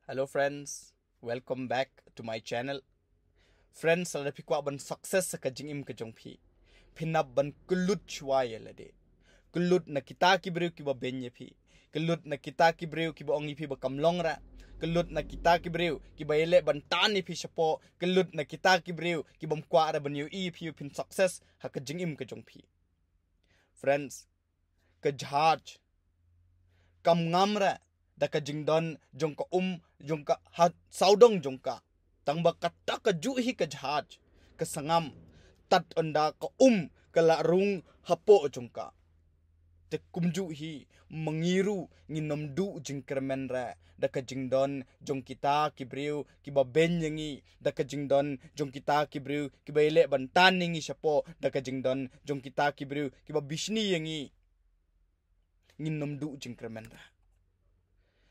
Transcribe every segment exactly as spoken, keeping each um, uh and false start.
Hello friends, welcome back to my channel. Friends, lada phi kwah ban success ha ka jingim ka jong phi, phin hap ban kyllut shuwa ïa lade. Kyllut na kita ki briew kiba beiñ ïa phi. Kyllut na kita ki briew kiba ong ïa phi ba kam long re. Kyllut na kita ki briew kiba ïaleh ban tan ïa phi shapoh. Kyllut na kita ki briew kibym kwah re ban ïohi ïa phi ba phin success ha ka jingim ka jong phi. Friends, ka jahaj kam ngam re da ka jingdon jong ka um jong ka ha sawdong jong ka. Tang ba kata kajuh hi ka jahaj ka sngam, tad ynda ka um ka la rung hapoh jong ka. Te kumjuh hi ma ngi ruh ngin ym duh jingkyrmen re da ka jingdon jong kita ki briew kiba beiñ ïa ngi, da ka jingdon jong kita ki briew kiba ïaleh ban tan ïa ngi shapoh, da ka jingdon jong kita ki briew kiba bishni ïa ngi. Ngin ym duh jingkyrmen re.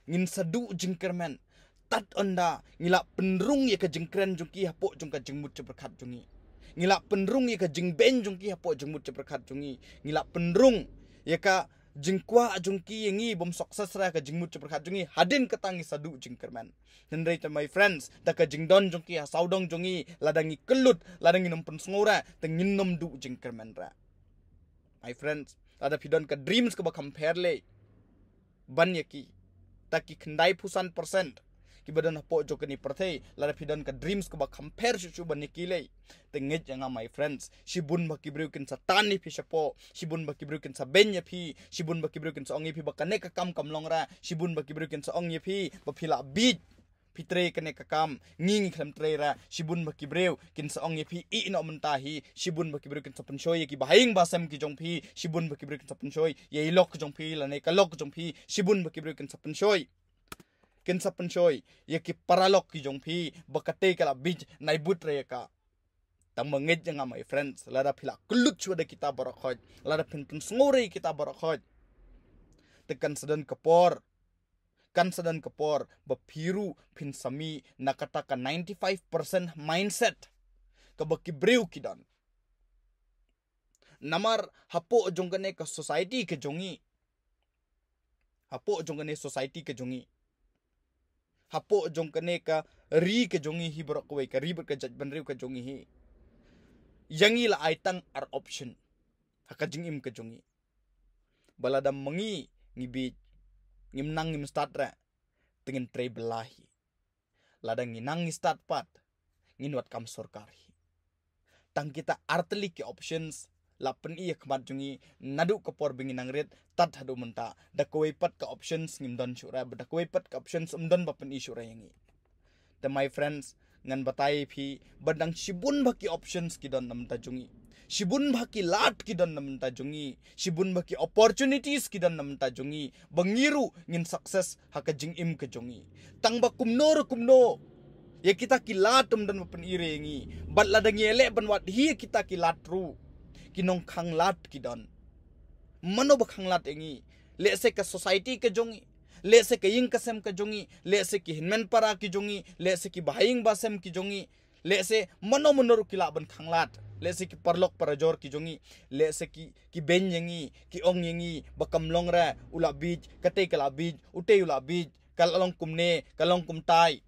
Ngin sa duh jingkyrmen tad ynda ngi la pynrung ïa ka jingkren jong ki hapoh jong ka jingmut jingpyrkhat jong ngi. Ngi la pynrung ïa ka jingbeiñ jong ki hapoh jingmut jingpyrkhat jong ngi. Ngi la pynrung ïa ka jingkwah jong ki ïa ngi bym success re ha ka jingmut jingpyrkhat jong ngi. Hadien kata ngi sa duh jingkyrmen. Hynrei te my friends, da ka jingdon jong ki ha sawdong jong ngi, lada ngi kyllut, lada ngin ym pynsngew re, te ngin ym duh jingkyrmen re. My friends, lada phi don ka dreams kaba kham pher lei ban ïa ki, ta ki khyndai phew san percent kiba don hapoh jong kane pyrthei, lada phi don ka dreams kaba kham pher shuh shuh ban ïa ki lei, te ngeit ïa nga my friends, shibun ba ki briew kin sa tan ïa phi shapoh, shibun ba ki briew kin sa beiñ ïa phi, shibun ba ki briew kin sa ong ïa phi ba kane ka kam kam long re, shibun ba ki briew kin sa ong ïa phi ba phi la bieit phi trei kane ka kam, ngi ngi khlem trei re, shibun ba ki briew kin sa ong ïa phi ïeh noh mynta hi, shibun ba ki briew kin sa pynshoi ïa ki bahaïing bahasem ki jong phi, shibun ba ki briew kin sa pynshoi ïa i lok jong phi lane ka lok jong phi, shibun ba ki briew kin sa pynshoi, kin sa pynshoi ïa ki paralok ki jong phi ba katei ka la bieit, nai bud re ïa ka. Tang ba ngeit ïa nga my friends, lada phi la kyllut shuwa da kita baroh khoit, lada phin pynsngew re ïa kita baroh khoit, te kan sa don ka por, kan sa don ka por ba phi ruh phin sa mih na kata ka ninety five percent mindset kaba ki briew ki don. Namar hapoh jong kane ka society ka jong ngi, hapoh jong kane society ka jong ngi, hapoh jong kane ka ri ka jong ngi hi baroh kawei, ka ri bad ka jaitbynriew ka jong ngi hi, ïa ngi la ai tang ar option ha ka jingim ka jong ngi. Ba lada ma ngi ngi bieit, ngim nang ngim stad re, te ngin trei bylla hi. Lada ngi nang ngi stad pat, ngin wad kam sorkar hi. Tang kita artylli ki options la pyni ha khmat jong ngi naduh ka por ba ngi nang rit tad haduh mynta. Da kawei pat ka options ngim don shuh re, bad da kawei pat ka options ym don ba pyni shuh re ïa ngi. Te my friends, ngan batai ïa phi ba dang shibun bha ki options ki don na bynta jong ngi, shibun bha ki lad ki don na bynta jong ngi, shibun bha ki opportunities ki don na bynta jong ngi ba ngi ruh ngin success ha ka jingim ka jong ngi. Tang ba kumno re kumno, ïa kita ki lad ym don ba pyni re ïa ngi. Bad lada ngi ïaleh ban wad hi ïa kita ki lad ruh, ki nongkhanglad ki don. Mano ba khanglad ïa ngi? Lehse ka society ka jong ngi, lehse ka ïing ka sem ka jong ngi, lehse ki hynmen para ki jong ngi, lehse ki bahaïing bahasem ki jong ngi, lehse mano mano ruh ki lah ban khanglad, lehse ki paralok parajor ki jong ngi, lehse ki, ki beiñ ïa ngi, ki ong ïa ngi ba kam long re, u la bieit, katei ka la bieit, utei u la bieit, ka la long kumne, ka long kumtai.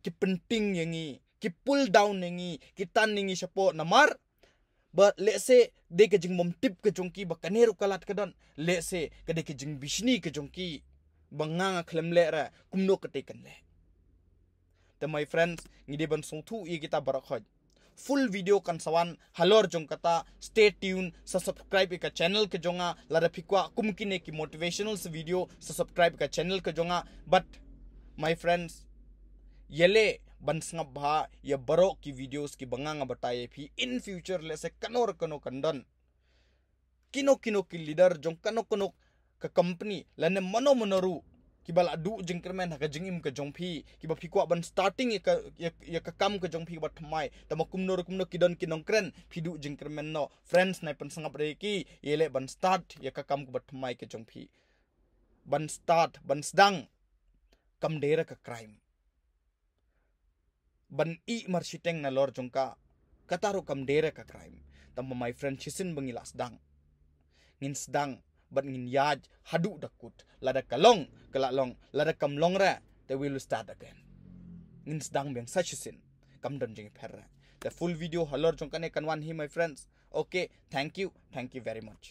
Ki pynting ïa ngi, ki pull down ïa ngi, ki tan ïa ngi shapoh namar ba lehse dei ka jingbymtip ka jong ki ba kane ruh ka lad ka don, lehse ka dei ka jingbishni ka jong ki ba nga nga khlem leh re, kumno katei kan leh. Te my friends, ngi dei ban sngewthuh ïa kita baroh khoit. Full video kan sa wan halor jong kata, stay tuned, sa subscribe ïa ka channel ka jong nga, lada phi kwah kum kine ki motivational sa video, sa subscribe ïa ka channel ka jong nga. But my friends, ïaleh ban sngap bha ïa baroh ki videos kiba nga nga batai ïa phi. In future lehse kano re kano kan don, kino kino ki leader jong kano kano ka company lane mano mano ruh kiba la duh jingkyrmen ha ka jingim ka jong phi, kiba phi kwah ban starting ïa ka, ïa, ïa ka kam ka jong phi kaba thymmai. Tangba kumno re kumno ki don ki nongkren, phi duh jingkyrmen noh. Friends, nai pynsngap re ïa ki, ïaleh ban start ïa ka kam kaba thymmai ka jong phi. Ban start, ban sdang, kam dei re ka crime. Ban ïeh marshiteng nalor jong ka, kata ruh kam dei re ka crime. Tangba my friend, shisien ba ngi la sdang, ngin sdang bad ngin ïaid haduh da kut. Lada ka long, ka la long, lada kam long re, they will start again. Ngin sdang biang sa shisien. Kam don jingpher. The full video halor jong kane kan wan hi, my friends. Okay, thank you. Thank you very much.